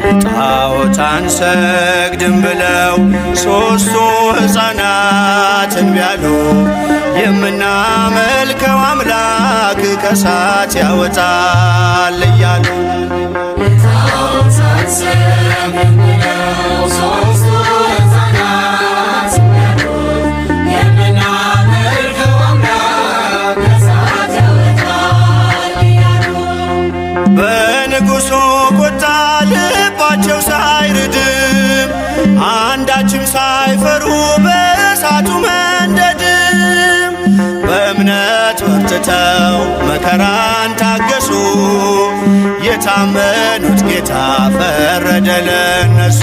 ለጣዖት አንሰግድም ብለው ሦስቱ ሕፃናት እምቢ አሉ። የምናመልከው አምላክ ከእሳት ያወጣል እያሉ። ለጣዖት አንሰግድም ብለው ሦስቱ ሕፃናት እምቢ አሉ። የምናመልከው አምላክ ከእሳት ያወጣል እያሉ። በንጉሡ ቁጣ ልባቸው ሳይርድም፣ አንዳችም ሳይፈሩ በእሳቱ መንደድም፣ በእምነት በርትተው መከራን ታገሱ። የታመኑት ጌታ ፈረደ ለነሱ።